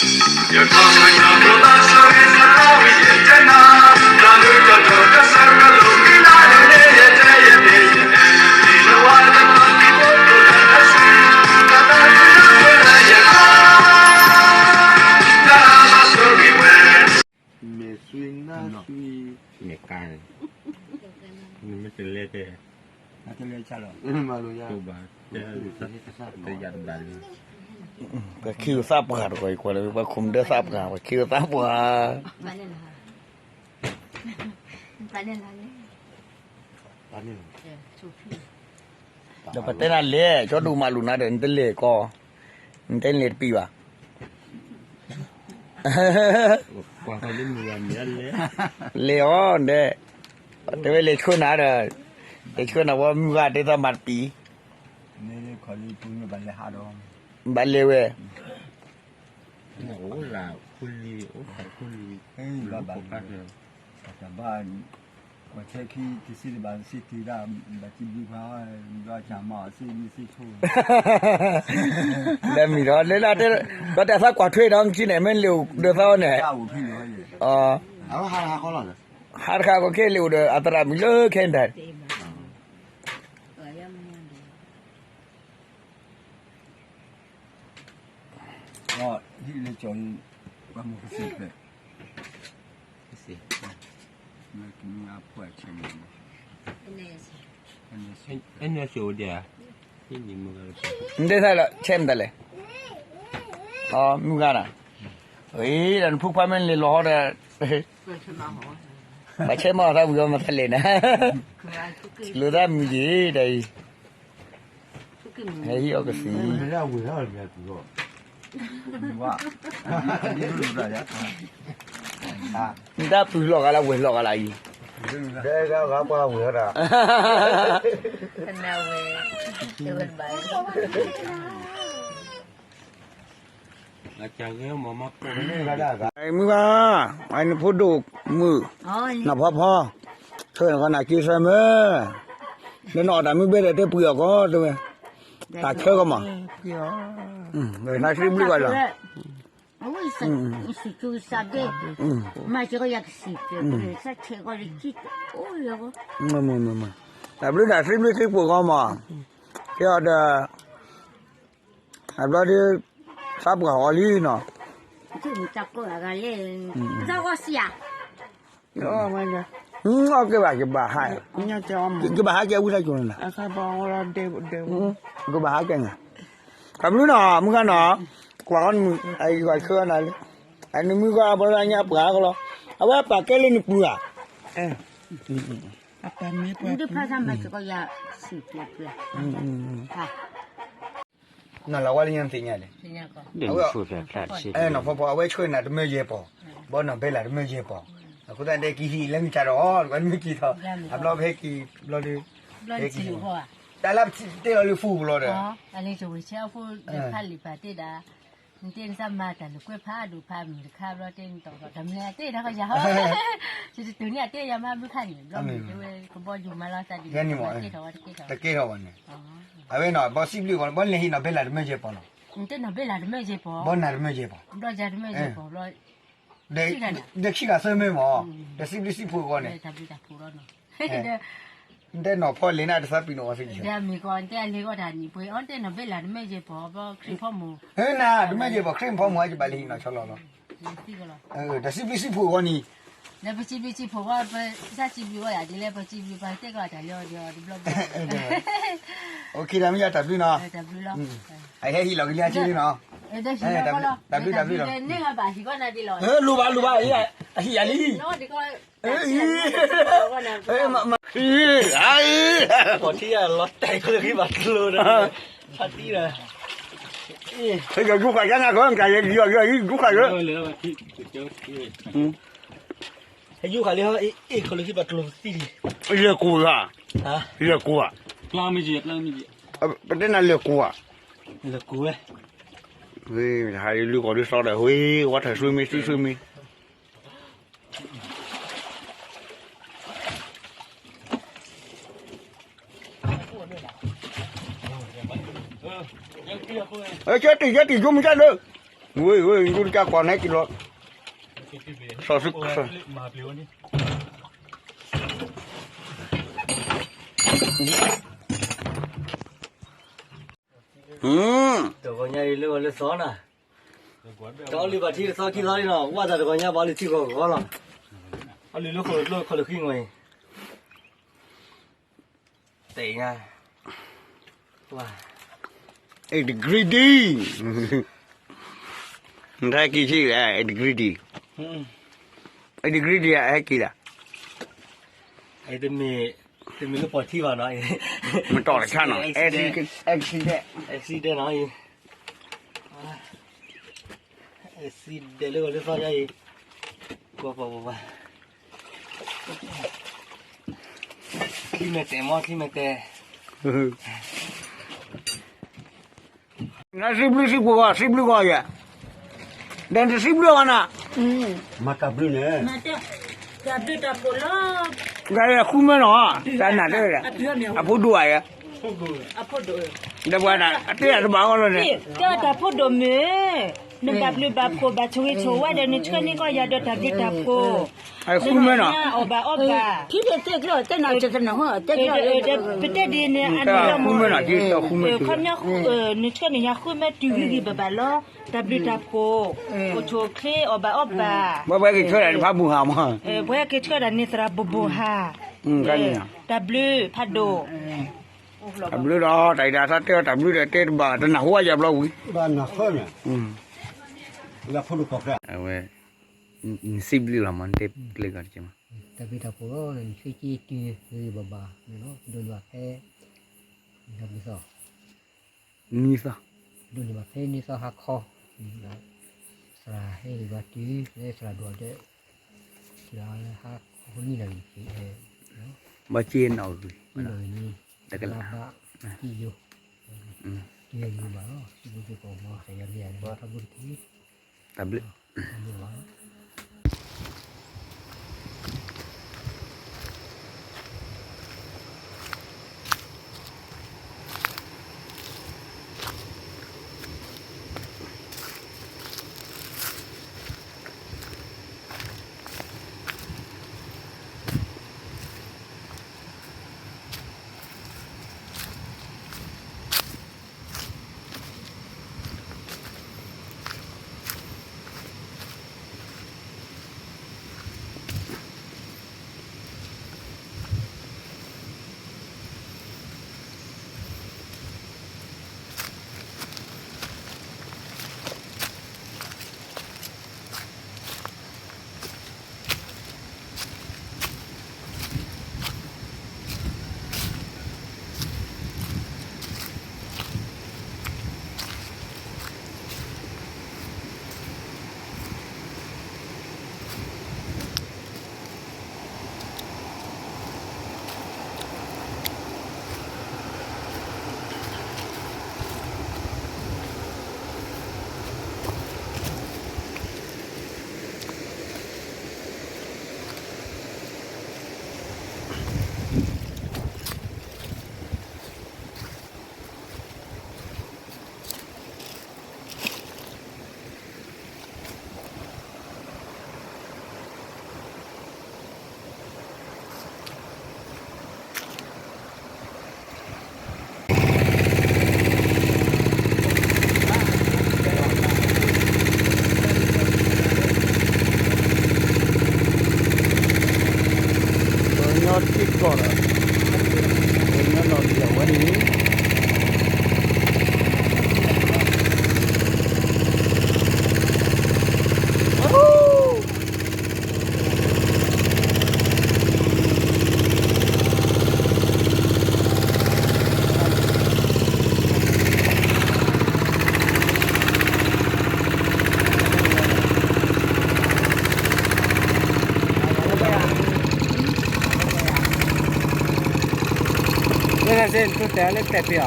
မဲာ်ဆွံနၢ်ဆွံ, မဲာ်ကါန့ၣ်, နမ့ၢ်တလဲတဲ, တလဲဆၣ်လီၤ, မၤလိယါ, တယါတဘၣ်လံ, ပှၤခံဂၤသးပှၢ်တဂီၤအံၤကွၢ်လၢ ပှၤခိၣ်မုၣ်ဒၢသးပှၢ် ပှၤခံဂၤသးပှၢ် ဒီးပတဲနၤလဲၤ ကၠီဒိၣ်မးလူၤနၤဒီး နတလဲၤကီး, နတဲနလဲၤတပံၤဘၣ်, လဲၤအီၤဒဲး, တဲဝဲလဲၤဆှၢနၤဒီး, လဲၤဆှၢနၤဝဲမုၢ်ဂၤတဲသးမၤတပံၤ, ဘၣ်လဲၤဝဲ အိၣ်လၢခိၣ်လံၤ, အိၣ်လၢခိၣ်လံၤ, ဘၣ်ဘၣ်, ဘၣ်, ကွၢ်ဆၢခံတစ့တဘၣ်စ့တ့ဒၣ်, ဘၣ်စံးဘျုးပှၤ, ဘျီကမၤအီၤစ့မ့ၢ်စ့ဆိ, လၢမံၤဒီး လၢလၢတဲ, ဒီးတဲသးကွၢ်ထွဲဒီး မ့ၢ်ကံန့ၣ် မ့ၢ်လ့ၤအိၣ်ဒီးသးအီၤန့ၣ်, ဟးတခါကီခဲလ့ၤအိၣ်ဒီး အသရၣ်မံၤလၢခဲဒၣ် ဟံၣ်လၢကၠီၤအံၤ, ပှၤမုၢ်ကစ့ၢ်ဖျဲး, ကစ့ၢ်, မ့ၢ်ကမ့ၢ်အဖှဲးဆဲးန့ၣ်, နတဲသးလၢ ဆဲးမတၤလဲၣ်, မုၢ်ဂၤနီၤ, အံၤဒီးနဖိခွါမ့ၢ်လဲၤလီၤဟီဒီး, ဘၣ်ဆဲးမၤအီၤသးဝံၤအီၤမၤသးလဲၤနၤ, လိာ်သးမုၢ်ယံၤတၢ်အံၤ ဟဲဟံးအီၣ်ကသံၣ်, နတၢ်ပုၢ်လီၤဂာ်လၢဝဲၢ်လီၤဂာ်လၢအံၤ, ဝဲၢ်, မုၢ်ဂၤ, နဖိဒိၣ်မုၣ်, နီၢ်ဖီဖီ, ဆၢနခီနၤက့ၤဆၢမၢ, လၢနအီၣ်တၢ်မုၢ်ဘဲဒီးတဲပှ့ၤအီၣ်ကီးတဲဝဲ, တၢ်ဆၢကီးမး, နစံးဘျုးကီးလီၤ, တၢ်ဘျုးတၢ်စံးဘျုးစံးပှ့ၤကီးမး, ကဲအီၤဒီး အဘျီဒီး သးပှၢ်အီၤလံနီၤ, အီၣ်ကဲဘၣ် ကဘၣ်ဟး, ကဘၣ်ဟးကဲဝံသးစူၤန့ၣ်, ကဘၣ်ဟးကဲ, တၢ်ဘျုးနီၤ မုၢ်ဂၤနီၤ, ကွၢ်အီၤနမုၢ် အံၤကွၢ်ဆၢနၤလံ, အနမုၢ်ဂၤအဘျီညါပှၢ်ကလီၤ, အဝဲပှၢ်ကဲလၢနပှၢ်ဧါ နီၢ်လၤဝါလၢညါနသ့ၣ်ညါလဲၣ်, နီၢ်ဖီဖီ အဝဲဆှၢနၤတမၢယဲၢ်ပီၢ်, ဘီနီၢ်ဘဲလၢတမၢယဲၢ်ပီၢ်, အဃိသတးဒဲးက့ၤဟံၣ်လၢမုၢ်ဆါဒီး နမ့ၢ်က့ၤထီၣ် အဘျီဖဲက့ၤဘျီဒီး, ဟဲက့ၤ, တၢ်လၢပတဲလီၤလၢဖူပူၤလီၤဒီး, နတဲနစၢ်မၤတၢ်လၢကွဲးဖးဒိၣ်ဖးမုၢ်တခါဘျီတဲနတီၢ်ဒီး တမ့ၢ်အတဲတၢ်ကယၤဟီ, ယတတုၤန့ၣ်အတဲယၤမၤဘျုးခါန့ၣ် ဘျီမ့ၢ်တဲဝဲကဘီယူၤမၤလီၤသးဒ်န့ၣ် တကဲထီၣ်ဝဲန့ၣ်, အဝဲနီၤ ဘီစံးဘျုးကီး ဘီလဲၤဟံးနီၢ်ဘဲလၢတမၢယဲၢ်ပီၢ်လီၤ, တဲနီၢ်ဘဲလၢတမၢယဲၢ်ပီၢ်, ဘီနၤတမၢယဲၢ်ပီၢ်, ဘျီယၤတမၢယဲၢ်ပီၢ်ဘျီ ဒီးခံဂၤသၢမၢမး, ဒီးစံးဘျုးစံးဖှိၣ်အဂီၢ်န့ၣ်, နတဲနီၢ်ဖီလဲၤနၤတသးပ့ၤနီၣ်အီၤစ့ၢ်ကီး, တဲအမ့ၢ်ကီး နတဲအလဲၤဂီၢ်တၢ်နံၣ်ပှဲၤအီၤ တဲနီၢ်ဘဲလၢတမၢယဲၢ်ပီၢ်ဘျီခရံာ်ဖီမိၢ်, နၤ တမၢယဲၢ်ပီၢ် ခရံာ်ဖီမိၢ်အကဘၣ်လဲၤဟံးနီၢ်ဆီလီၤလီၤ, ဒီးစံးဘျုးစံးဖှိၣ်အဂီၢ်န့ၣ်, ဒီးပစံးဘျုးစံးဖီၣ်ဝဲ ပစံးဘျုးဝဲယၤဒ်လဲၣ် ပစံးဘျုးပတဲကီးတၢ်လၢအီၤဒီးတဘျီဘျီ တၢ်ဘျုးလီၤ, အဟဲဟံးလီၤကလံအဆ့လံနီၤ, တၢ်ဘျုးတၢ်ဘျုးလီၤ, န့ၢ်ဘၣ်ဟံးကီးနၤဒ်လီၤ, လိၣ်ဘၣ်လိၣ်ဘၣ်, အဟံးယၤလံ, ပီၢ်ထံဂၤလီၤတဲာ်ကလၢၤဂံၢ်ဘၣ်ကျိၤဒီး, ဖးတံၢ်ဒီး, ဟဲယူၤဃာ်လၢ ဟဲယူၤဃာ်လၢ အ့ၣ်ခီလၢဟံၣ်ဘၣ်ကျိၤသံလံ, လဲၤကိးဧါ, လဲၤကိးဧါ, ပတဲနၤလဲၤကိးဧါ, လဲၤကိးဝဲ, ဟဲလုၢ်ကီၢ်ဒုးသီဒီး ဝဲဝဲထၢၣ်ဆွေမင်း ဆွေမင်း ကဲတံၢ် ကဲတံၢ် ယိမုၢ်ကဲလၢ ဝ့ၢ်ဝ့ၢ် ယူတကါကွၢ်နဲက့ၤလီၤ, စီၤစု, တဂီၤညါအံၤလၢဂီၤလၢသီနၤ, တအီၣ်လုၢ်ဘၣ်ထံတသီခံသီလံနီၤ, ဝၣ်သးတဂီၤညါဘၣ်အီၣ်လုၢ်ထံဂီၤဂီၤလီၤ, အီၣ်လုၢ်လၢဃိးလၢဃိးလၢဃံငီၤအံၤ တညါ, ဝါ, အဲ degree ဒံ, နဟဲက့ၤဆံးလဲၣ် အဲ degree ဒံ, အဲ degree ဒံ ဟဲက့ၤလဲၣ်, တမ့ၢ်လၢပှၤထံဘၣ်နီၤ, မတီၢ်တခါနီၤ, accident, accident နီၤ, accident လၢဂီၤလၢသီညါအံၤ, ကွၢ်ပှၤပှၤပှၤ ချံမဲာ်တဲာ်မီၢ် ချံမဲာ်တဲာ်, နစံးဘျုးစံးပှ့ၤဂီၤ စံးဘျုးဂီၤယဲ, ဒီးနတစံးဘျုးဂီၤနၤ, မၤတၢ်ဘျုးန့ၣ်, တၢ်ဘျုးတၢ်ဖှိၣ်လီၤ, တၢ်ဃုမၢနီၤ, တၢ်နၢ်တဲဝဲဒၣ်, အဖိဒိၣ်ဧါယဲ, ဒီးပှၤနၤ အတဲအတဘၣ်အီၤလီၤန့ၣ်, တၢ်ဖိဒိၣ်မုၣ်, နဘၣ်ဘျုးဘၣ်ဖှိၣ်ဘၣ်ဆိၣ်ဂ့ၤဆိၣ်ဝါဒီး နဆှၢန့ၢ်ကီၢ်ယၤဒီးတၢ်ဘျုးတၢ်ဖှိၣ် ဃုမၢနီၤ, အီၣ်ဘၣ်အီဘၣ်, ဖံတဲကျိတဲနၤ, ပတဲဒ်န့ၣ် အန့ၣ်လီၤမး, ခီပညီ, နဆှၢန့ၢ်ယၤဃုမၢတုၤဂံၢ်ဂံၢ်ဘၣ်ဘၣ်လီၤ, တၢ်ဘျုးတၢ်ဖှိၣ်, အိၣ်ဆူၣ်အိၣ်ချ့ အီၣ်ဘၣ်အီဘၣ်, ပှၤက့ၤဆှၢဒၣ်နဖးဘူၣ်ဟးမး, ပှၤက့ၤဆှၢဒၣ်န့ၣ်သရၣ်ဘိၣ်ဘိၣ်ဟး, တၢ်ဘျုးဖးဒိၣ်, တၢ်ဘျုးဒီး တၢ်အံၤဒၣ်သးတဲအီၤတၢ်ဘျုးဒီးတဲတဘၣ် တနၢ်ဟူဝဲယၤဘျီဝံၤ, အဝဲ နစံးဘျုးလီၤမး နတဲကျဲဂၤတက့ၢ်မး, တၢ်ဘျုးတၢ်ဖှိၣ်လီၤ နဆှၢက့ၤတုၤဂ့ၤဂ့ၤဘၣ်ဘၣ်န့ၣ်လီၤ, ဒိးန့ၢ်ဘၣ်ဖဲ နံၤသီ, နံၤသီ, ဒိးန့ၢ်ဘၣ်ဖဲနံၤသီဟါခီ, သရၣ်ဟဲဂ့ၤဘၣ်တုၤ လၢသရၣ်ဒိၣ်ဒီး ထံၣ်လီၤလၢဟါခီနံၤလီၤဂ့ၤ, ဘၣ်က့ၤနီၣ်ဂံၢ်, နံၤလီၤဂ့ၤန့ၣ်, တကလးဘၣ်, ကံယိ, တုၤဂ့ၤဂ့ၤဘၣ်လီၤ, စံးဘျုးစ့ၢ်ကီးမး ကယၤလံယၤလံ ထီဘိတက့ၢ်, တၢ်ဘျုး, တၢ်ဘျုးလီၤ. ပှၤကညီထံကီၢ်ဒီး ပှၤကညီလီၢ်တယၢ်ဝဲန့ၣ် လၢစ့ၢ်တဲလၢတဲပ့ၤအီၤ